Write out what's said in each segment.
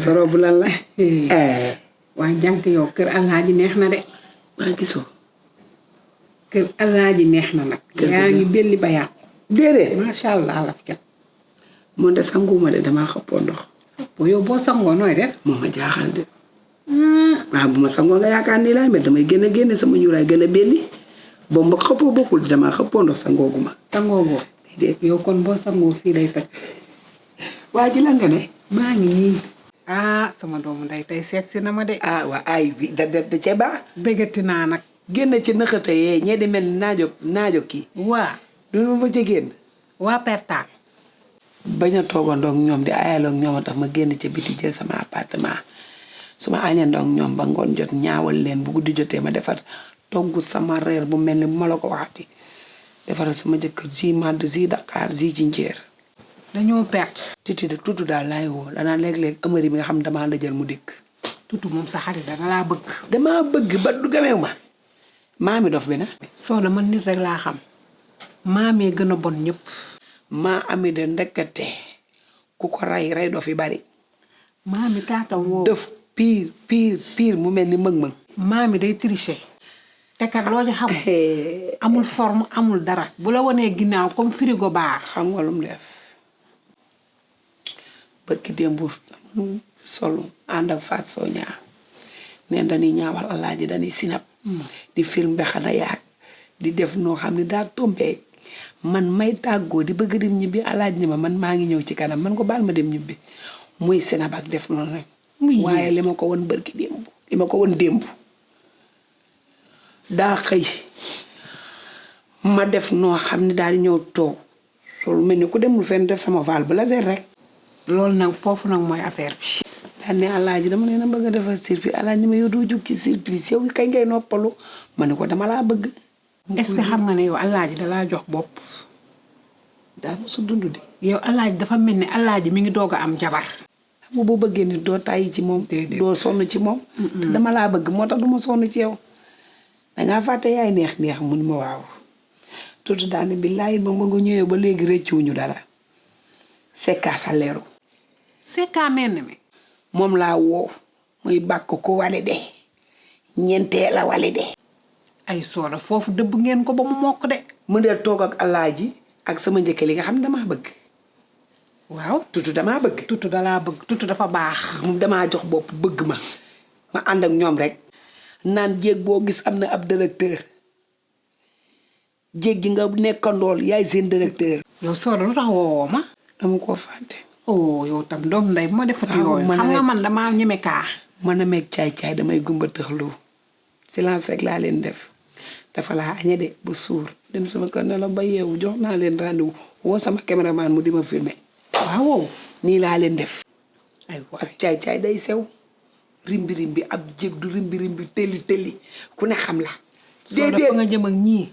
soro bu lan la wa jank yow keur alhaji neex na de ba gisso keur alhaji neex na nak yaa ngi belli ba yaq dede ma sha Allah la fi mo de sanguma de dama xappo ndox bo yow bo sango noy def mo ma jaaxal de ba bu ma sango nga yaakaar ni lay mel damay gëna sama ñuray gëna belli bo ma xappo bokul dama xappo ndox sangoguma sangogo de yow kon bo sango fi lay fek waji lan nga ne ma ngi ni sama doomu nday tay setsi na ma de wa ay bi da ci ba begati na nak genn ci neexate ye ñe di mel naajo ki wa du ma ci genn wa perta baña togandok ñom di ayalo ñom tax ma genn ci biti jël sama appartement suma añandok ñom ba ngon jot ñaawal leen bu guddi jotté ma defar toggu sama reer bu melni ma la ko waxati defaral sama jëkkër ji mad ji Dakar ji jinjeer dañoo perte titi de tutu daal laay woo danaa léeg-léeg amari mi nga xam dama la jël mu dikk tutu moom sa xarit danga laa bëgg dama bëgg ba du gameew ma maami dof bi na soxna man nit rek laa xam maamee gën a bon ñëpp maa ami de ndekete ku ko ray dof yi bari maami taatam woo def pire mu mel ni mëg-mëg maami day tricher te kat loo ci xamul amul forme amul dara bu la wanee ginnaaw comme frigo baax xam nga lu mu def barki dembu solo and ak fat soña neen dañuy ñaawal alaaji dañuy sinap di film be xana yaak di def no xamni da tombé man may taggo di bëgg dem ñibi alaaji ni ma man ma ngi ñew ci kanam man ko baal ma dem ñibi muy sinap ak def non rek waye lima ko won barki dembu lima ko won dembu da xey ma def no xamni daal ñew tok sol melni ku demul fenn def sama val blazer rek lool nak fofu nak moy affaire bi dané alaaji dama leena bëgg defal surprise alaaji ma yow do juk ci surprise yow kay ngay noppalu mané ko dama la bëgg est ce que xam nga né yow alaaji da la jox bop da musu dundu di yow alaaji dafa melni alaaji mi ngi doga am jabar bu bo bëggé ni do tay ci mom do sonu ci mom dama la bëgg motax duma sonu ci yow da nga faté yaay neex mu ni ma waaw tutu daane billahi ba nga ñëwé ba légui réccu ñu dara séka sa léru séka menné mom la wo muy bak ko walé dé ñenté la walé dé ay soora fofu deub ngeen ko ba mu mok dé mu ndé tok ak alaaji ak sama ñëkke li nga xam dama bëgg waaw tutu dama bëgg tutu da la bëgg tutu dafa baax mu dama jox bop bëgg ma and ak ñom rek nan jéeg bo gis amna ab directeur jéeg gi nga nekkandol yaay seen directeur yow soora lu tax wo ma dama ko faté oh yow tam dom nday mo defati yoy xam nga man dama ñëmé ka mëna mek caay damay gumba taxlu silence rek la leen def dafa la añé de bu sour dem sama kër na la ba yewu jox na leen rendez-vous wo sama cameraman mu dima filmer waaw ni la leen def ay ak caay day sew rimbi ab jég du rimbi teli ku ne xam la dédé nga jëm ak ñi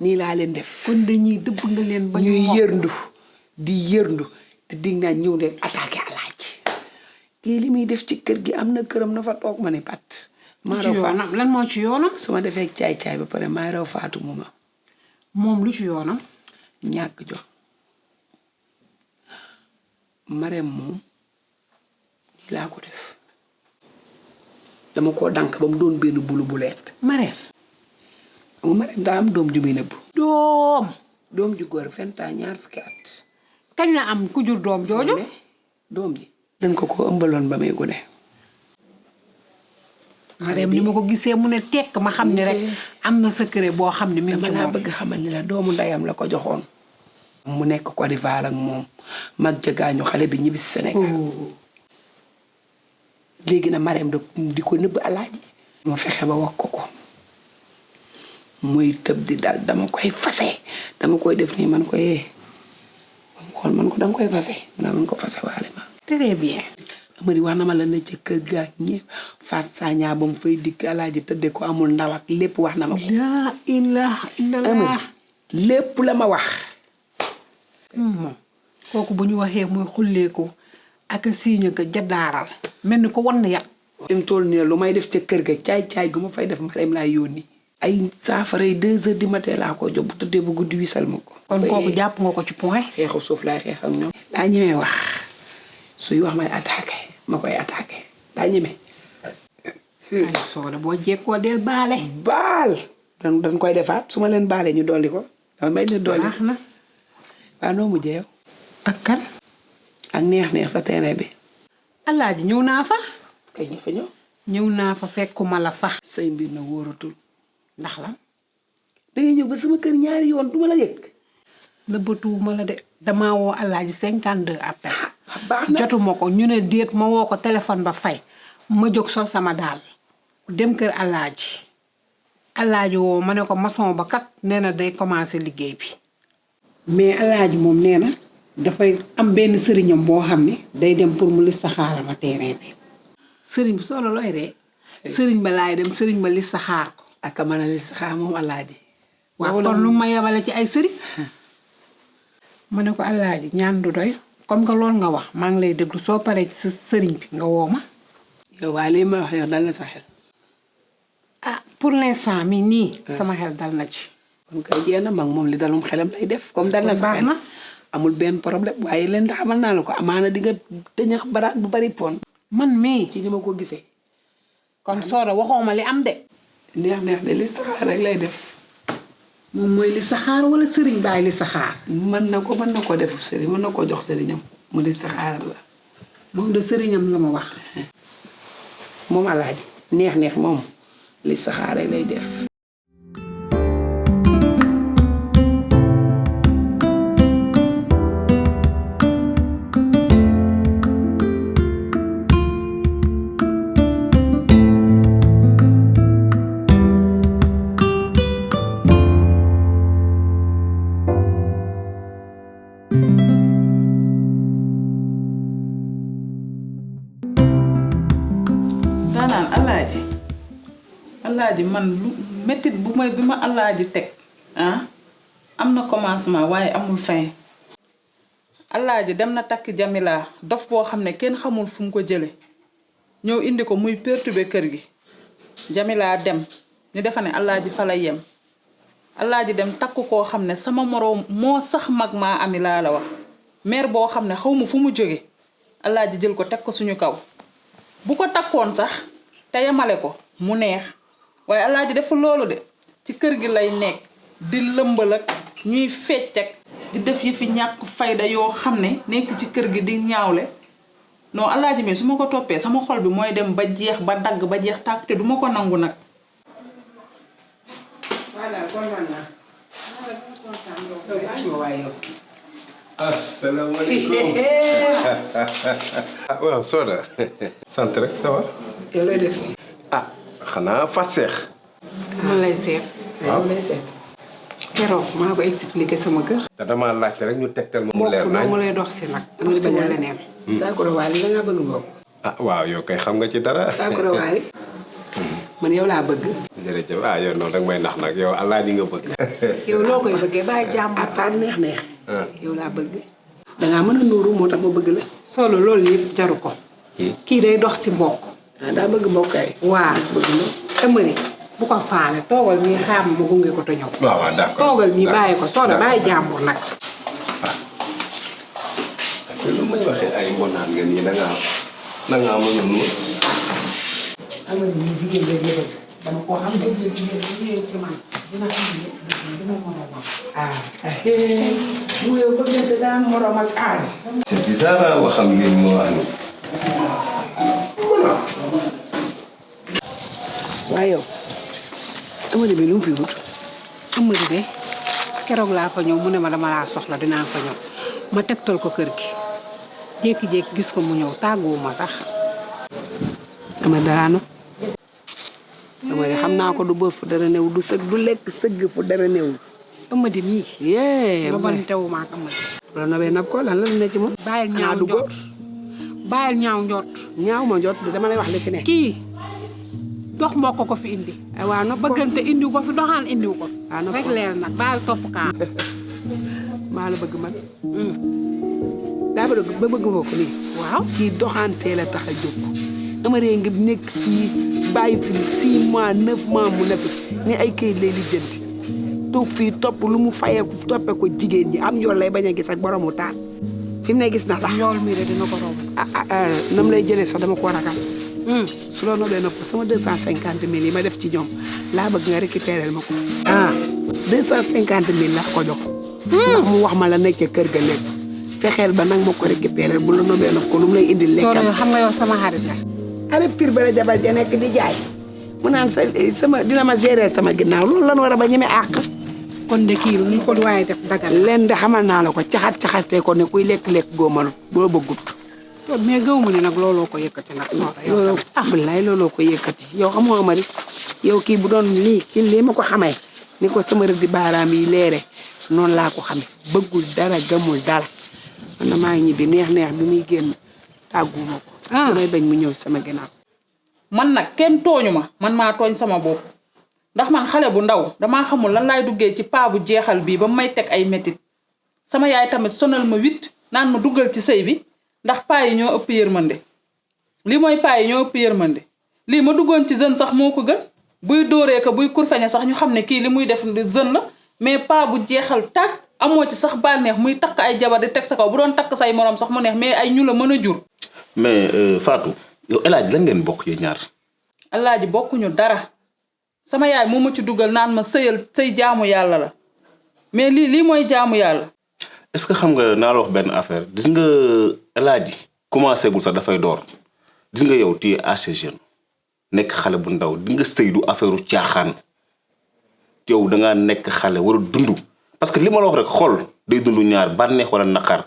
ni la leen def kon dañuy deub nga leen ba ñu yërndu di yërndu te dig na ñew de attaquer alaaji ki limi def ci kër gi amna kërëm na fa tok mané pat ma raw fa lan mo ci yoonam suma defé caay ba paré ma raw faatu muma mom lu ci yoonam ñak jox Marème moom laa ko def dama koo dànk ba mu doon benn bulu bu leet. Marème. xam nga Marème daa am doom ju muy nëbb. doom ju góor 20 ans ñaar fukki at. kañ la am ku jur doom jooju. doom ji. dañ ko ëmbaloon ba may gune. Marème ni ma ko gisee mu ne tekk ma xam ne rek am na secret boo xam ne mi ngi ci dama laa moom. bëgg xamal ni la doomu ndeyam la ko joxoon. mu nekk Côte d'Ivoire ak moom mag jagaañu xale bi ñibbi Sénégal. léegi na Marème di ko nëbb alaaji. ma fexe ba wax ko muy tëb di dal dama koy fase dama koy def nii man ko xool man ko danga koy fase man ko fase waale ma. très bien. Amady wax na ma la ne ca kër gaa ñëpp Fatou Sagna ba mu fay dikk alaaji tëdde ko amul ndaw ak lépp wax na ma ko. laa ilaaha illallaah. lépp la ma wax. kooku bu ñu waxee muy xulleeku ak a siiñu ko jaddaaral mel ni ko wan na yat. fi mu toll nii lu may def ca kër ga caay-caay gu ma fay def Marème laa yónni. ay saafara yi 2 heures du matin laa ko jox bu tëddee bu guddi wisal ma ko. kon kooku jàpp nga ko ci point. xeexu suuf laay xeex ak ñoom. daa ñemee wax suy wax may attaqué ma koy attaqué daa ñemee. ay Soda boo jekkoo del baale. baal dañ koy defaat su ma leen baalee ñu dolli ko dama may leen dolli. baax na. waaw noo mujjee yow. ak kan. ak neex sa terrain bi. Alaaji ñëw naa fa. kay ñu fa ñëw. ñëw naa fa fekkuma la fa. say mbir na wóoratul. ndax la. dangay ñëw ba sama kër ñaari yoon duma la yëg. nëbbatuwuma la de. damaa woo Alaaji 52 appel. baax na jotuma ko ñu ne déet ma woo ko téléphone ba fay. ma jóg sol sama daal. dem kër Alaaji woo ma ne ko maçon ba kat nee na day commencé liggéey bi. mais Alaaji moom nee na dafay am benn sëriñam boo xam ne day dem pour mu listaxaaral ma terrain bi. sëriñ bi solo looy ree sëriñ ba laay dem sëriñ ba listaxaar ko. ak mën a listaxaar moom Alaaji. waaw kon lu ma yebale ci ay sëriñ. ma ne ko Alaaji ñaan du doy comme que loolu nga wax maa ngi lay déglu soo paree ci sa sëriñ bi nga woo ma. yow waa lii ma wax yow dal na sa xel. ah pour l'instant mi nii. sama xel dal na ci. kon kay jéem a mag moom li dalum xelam lay def. comme dal na sa xel amul benn problème waaye leen da xamal naa la ko amaana di nga tëñax baraat bu bari pon. man mii ci ñi ma ko gisee. kon Soda waxoo ma li am de. neex de li saxaar rek lay def. moom mooy li saxaar wala sëriñ baay li saxaar. mën na ko def sëriñ mën na koo jox sëriñam mu li saxaar la. moom de sëriñam la ma wax. moom Alaaji neex moom li saxaar rek lay def. daanaan Alaaji man lu méttit bi ma Alaaji teg am na commencement waaye amul fin. Alaaji dem na takk Jamila dof boo xam ne kenn xamul fu mu ko jële ñëw indi ko muy perturber kër gi. Jamila dem ñu defa ne Alaaji fa la yem. Alaaji dem takk koo xam ne sama moroom moo sax mag maa ami laa la wax mère boo xam ne xaw ma fu mu jóge Alaaji jël ko teg ko suñu kaw. bu ko takkoon sax te yemale ko mu neex waaye Alaaji deful loolu de ci kër gi lay nekk di lëmbal ak ñuy fecc ak di def yëfi ñàkk fayda yoo xam ne nekk ci kër gi di ñaawle non Alaaji mi su ma ko toppee sama xol bi mooy dem ba jeex ba dagg ba jeex tàkk te du ma ko nangu nag. asalaamaaleykum. waaw Soda. sant rek ça va. yow lay def. xanaa Fatou Seex. man lay seet. waaw lay seet. keroog maa ko expliqué sama kër. te damaa laajte rek ñu tegtal ma mu leer nañ. mu lay dox si nag. dox si wala leneen. Saakura Waali da ngaa bëgg mbokk. waaw yow kay xam nga ci dara. Saakura Waali. man yow laa bëgg. jërëjëf yow noonu danga may nax nag yow Alaaji nga bëgg. yow loo koy bëggee bàyyi jàmm. à part neex. yow laa bëgg. dangaa mën a nuuru moo tax ma bëgg la. solo loolu yëpp jaru ko. kii day dox si mbokk. daa bëgg mbokkaay. waa bëgg na. ëmmëri bu ko faale toogal nii xaar ma gunge ko te ñëw. waaw d'accord toogal nii bàyyi ko Soda bàyyi jàmbur nag. lu may waxee ay mbonaan nga nii da ngaa mën a nuur. xam nga ni jigéen la jëbal dama koo xam dëgg la jigéen ci man dina xam ne dina moroomam. mu yow bëggante daa moroom ak âge. c'est bizarre waxam ngeen moo anu. voilà. waaye yow Amady bi lu mu fi wut. Amady de keroog laa fa ñëw mu ne ma dama laa soxla dinaa fa ñëw ma tegtal ko kër gi jékki-jékki gis ko mu ñëw tàgguwuma sax. Amady dara no. Amady xam naa ko du bëf fu dara néew du sëg du lekk sëgg fu dara néewul. Amady mii. yee nobantewuma ak Amady. la nobee nab ko lan la ne ci moom. bàyyil ñaaw njot bàyyil ñaaw njot. ñaaw ma njot dama lay wax li fi ne. kii dox moo ko fi indi. waaw nopp ko bëggante indiw ko fi doxaan indiw ko. waaw nopp ko rek leer nag bàyyil topp kaa. maa la bëgg man. daa bëgg ba bëgg ma ko nii. waaw kii doxaan see la tax a jóg. Amady ngi nekk fii bàyyi fi 6 mois 9 mois mu ne fi ni ay këyit lay lijjanti toog fii topp lu mu fayeeku toppe ko jigéen ñi am yoon lay bañ a gis ak boromu taat fi mu ne gis na la. yool mi de dina ko romb. nam lay jëlee sax dama ko ragal. su loo nobee nopp sama 250 000 yi ma def ci ñoom laa bëgg nga récupérer ma ko. 250 000 laa ko jox. ndax mu wax ma la nekk ca kër ga nekk fexeel ba nag ma ko récupérer bu la nobee nopp ko lu mu lay indil. lekkal soo xam nga yow sama xarit la. are pire ba la jabar ja nekk di jaay mu naan sama dina ma gérer sama ginnaaw loolu lan war a ba ñeme àq. kon de kii lu ko waaye def dagal. leen de xamal naa la ko caxat-caxatee ko ne kuy lekk-lekk góomalu boo bëggut. mais gëw ma ni nag looloo ko yëkkati nag. looloo billaay looloo ko yëkkati yow xamoo Amady yow kii bu doon lii ma ko xamee ni ko sama rëdd baaraam yi leere noonu laa ko xamee bëggul dara gëmul dara man na maa ngi ñibbi neex bi muy génn tàgguma ko. damay bañ mu ñëw sama ginnaaw. man nag kenn tooñu ma man maa tooñ sama bopp ndax man xale bu ndaw damaa xamul lan laay duggee ci paa bu jeexal bii ba may teg ay métit sama yaay tamit sonal ma 8 naan ma duggal ci sëy bi ndax paa yi ñoo ëpp yërmande lii mooy paa yi ñoo ëpp yërmande lii ma duggoon ci jeune sax moo ko gën buy dóoree ko buy kurfeñe sax ñu xam ne kii li muy def jeune la mais paa bu jeexal tàkk amoo ci sax bànneex muy takk ay jabar di teg sa kaw bu doon takk say morom sax mu neex mais ay ñu la mën a jur. mais Fatou yow El Hadj lan ngeen bokk yéen ñaar. El Hadj bokkuñu dara sama yaay moo ma ci dugal naan ma sëy jaamu yàlla la mais lii mooy jaamu yàlla. est-ce que xam nga naa la wax benn affaire gis nga El Hadj commencé gul sax dafay door gis nga yow tu es assez jeune nekk xale bu ndaw di nga sëy du affaire caaxaan yow da ngaa nekk xale war a dund parce que li ma la wax rek xol day dund ñaar bànneex wala naqar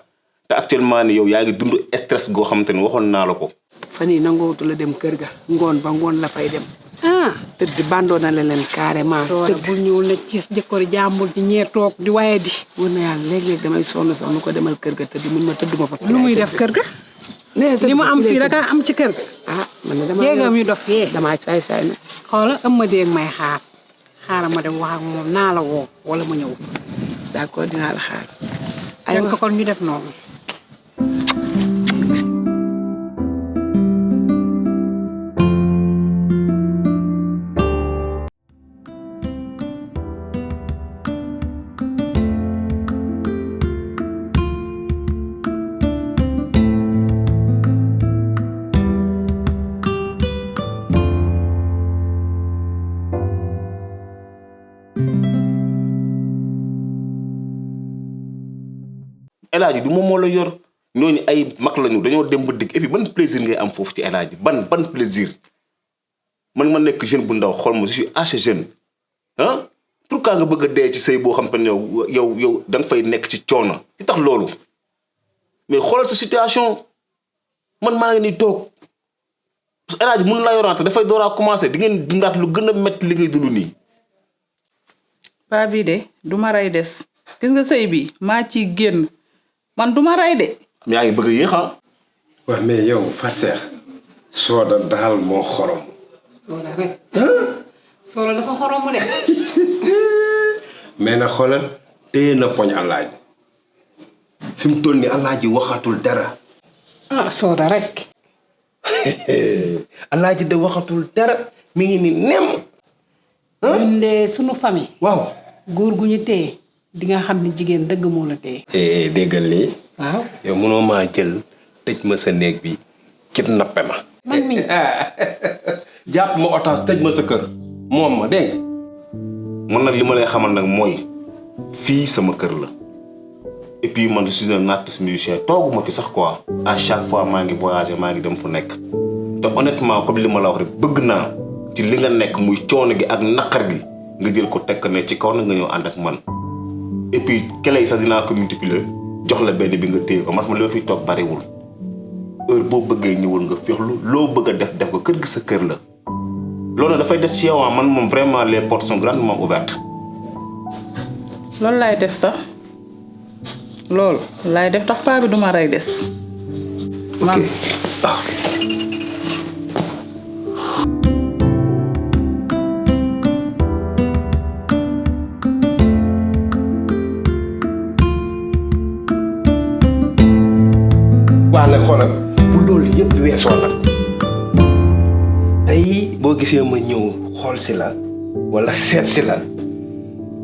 te actuellement ni yow yaa ngi dund stress goo xamante ne waxoon naa la ko. fan yii nangootu la dem kër ga ngoon ba ngoon la fay dem. tëdd bandoo na leen carrément. tëdd bul ñëwul ne ci jëkkër jàmbur di ñeer toog di waaye di. wër na yàlla léeg-léeg damay sonn sax nu ko demal kër ga tëdd mun ma tëdd ma fa. lu muy def kër ga. li mu am fii da kaa am ci kër ga. man de damaa jéegam yu dof yee. damaa saay na. xoola Amady may xaaral ma dem wax ak moom naa la woo wala ma ñëw. d'accord dinaa la xaar. aywa kon ñu def noonu. El Hadj du moom moo la yor ñooñu ay mag lañu dañoo dem ba digg et puis ban plaisir ngay am foofu ci El Hadj ban plaisir man ma nekk jeune bu ndaw xool ma je suis assez jeune pourquoi nga bëgg a dee ci sëy boo xam te ne yow da nga fay nekk ci coono ci tax loolu mais xoolal sa situation man maa ngi nii toog parce que El Hadj mën laa yorante dafay door a commencé di ngeen dundaat lu gën a métti li ngay dund nii. paa bii de du ma rey des gis nga sëy bi maa ciy génn. man du ma rey de. yaa ngi bëgg a yéex waaw mais yow Fatou Sooda daal moo xorom. Sooda rek. Sooda dafa xoromu de. mais na xoolal téye na poñ Alaaji fi mu toll nii Alaaji waxatul dara. Sooda rek. Alaaji de waxatul dara mi ngi ni nem. ñun de sunu famille. waaw. góor gu ñu téye di nga xam ne jigéen dëgg moo la téye. déggal lii waaw yow mënoo maa jël tëj ma sa néeg bi kidnappé ma. man mi jàpp ma otage tëj ma sa kër moom ma dégg man nag li ma lay xamal nag mooy fii sama kër la et puis man je suis un artiste musicien tooguma fi sax quoi à chaque fois maa ngi voyager maa ngi dem fu nekk te honnêtement comme li ma la wax rek bëgg naa ci li nga nekk muy coono gi ak naqar gi nga jël ko tekk ne ci kaw na nga ñëw ànd ak man et puis kele yi sax dinaa ko multiplier jox la benn bi nga téye ko man li ma fiy toog bariwul heure boo bëggee ñëwul nga féexlu loo bëgg a def ko kër gi sa kër la loolu dafay des ci yow man moom vraiment les portes sont grandement ouvertes. loolu laay def sax loolu laay def tax paa bi duma rey des. man waa nag xoolal bu loolu yëpp weesoo nag tey boo gisee ma ñëw xool si la wala seet si la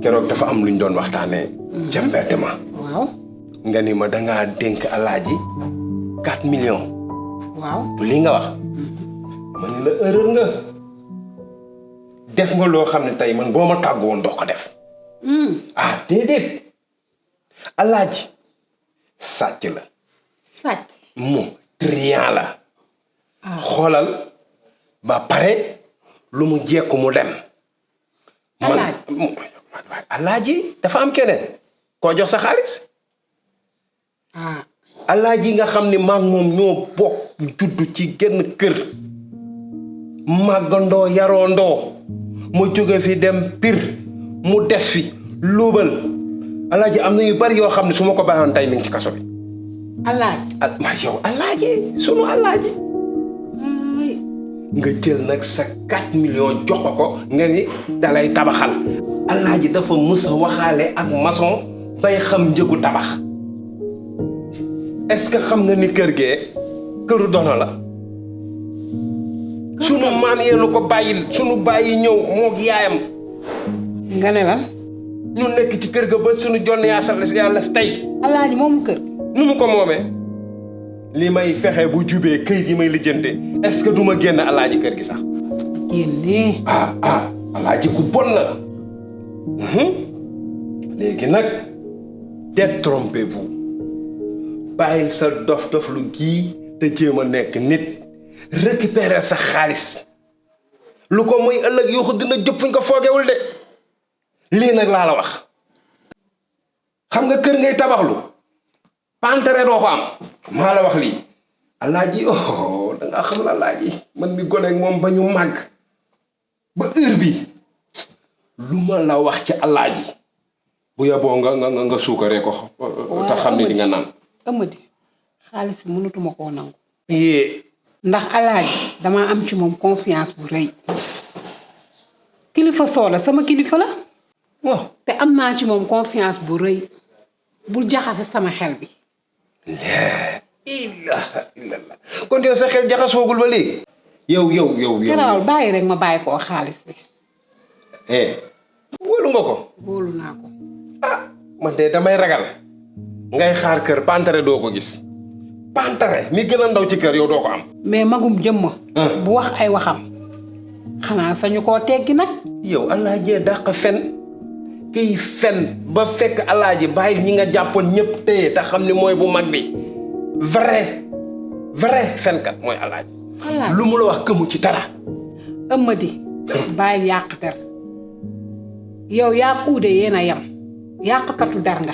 keroog dafa am luñ doon waxtaanee. ca mbedd ma. waaw nga ni ma dangaa dénk alaaji 4 millions. waaw du li nga wax. man la erreur nga. def nga loo xam ne tey man boo ma tàggu woon doo ko def. ah déedéet. alaaji sàcc la. sàcc moom triant la. xoolal ba pare lu mu jekku mu dem. alaaji dafa am keneen koo jox sa xaalis. alaaji nga xam ni maag moom ñoo bokk juddu ci genn kër màggandoo yaroondoo mu jóge fi dem Pire mu des fi luubal alaaji am na yu bari yoo xam ne su ma ko bàyyoon tey mi ngi ci kaso bi. alaaji ma yow alaaji sunu alaaji nga jël nag sa 4 millions jox ko nga ni dalay tabaxal alaaji dafa mës a waxaale ak maçon bay xam njëgu tabax est-ce que xam nga ni kër gee këru dono la sunu maam yeenu ko bàyyil sunu bàyyi ñëw moog yaayam nga ne la ñu nekk ci kër ga ba sunu jonn yàlla tey alaaji moomu kër nu mu ko moomee li may fexe bu jubee këyit yi may lijjante est-ce que du ma génn alaaji kër gi sax génnee alaaji ku bon la léegi nag détrompez-vous bàyyil sa dof lu gii te jéem a nekk nit récupérer sa xaalis lu ko muy ëllëg yoo ko dina jëpp fuñ ko foogewul de lii nag laa la wax xam nga kër ngay tabaxlu pantere doo ko am maa la wax lii alaaji da nga xam la alaaji man mi goneeg moom ba ñu màgg ba heure bi lu ma la wax ci alaaji bu yeboo nga suukaree ko te xam ne di nga naan Amady xaalis bi mënatuma koo nangu yée ndax alaaji dama am ci moom confiance bu rëy kilifa soola sama kilifa la waaw te am naa ci moom confiance bu rëy bul jaxase sama xel bi laa ilaaha illallah kon yow sa xel jaxasoogul ba léegi yow garaawal bàyyi rek ma bàyyi koo xaalis bi wóolu nga ko wóolu naa ko man de damay ragal ngay xaar kër pantere doo ko gis pantere mi gën a ndaw ci kër yow doo ko am mais magum jëmma bu wax ay waxam xanaa sañu koo teggi nag yow alaaji dàq fen kiy fen ba fekk alaaji bàyyi ñi nga jàppoon ñëpp téye te xam ni mooy bu mag bi vrai fenkat mooy alaaji lu mu la wax këmu ci dara Amady bàyyil yàq der yow yaa uude yéen a yem yàqkatu der nga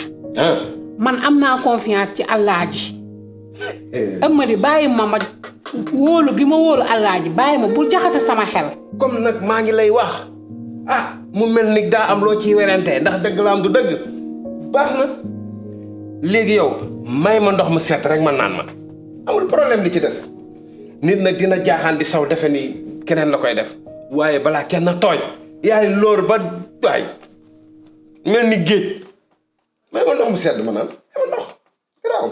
man am naa confiance ci alaaji Amady bàyyi ma wóolu gi ma wóolu alaaji bàyyi ma bul jaxase sama xel comme nag maa ngi lay wax mu mel ni daa am loo ciy werante ndax dëgg la am du dëgg baax na léegi yow may ma ndox mu set rek ma naan ma amul problème li ci des nit nag dina jaaxaan di saw defe ni keneen la koy def waaye balaa kenn tooñ yaay lóor ba waay mel ni géej may ma ndox mu sedd ma naan may ma ndox garaaw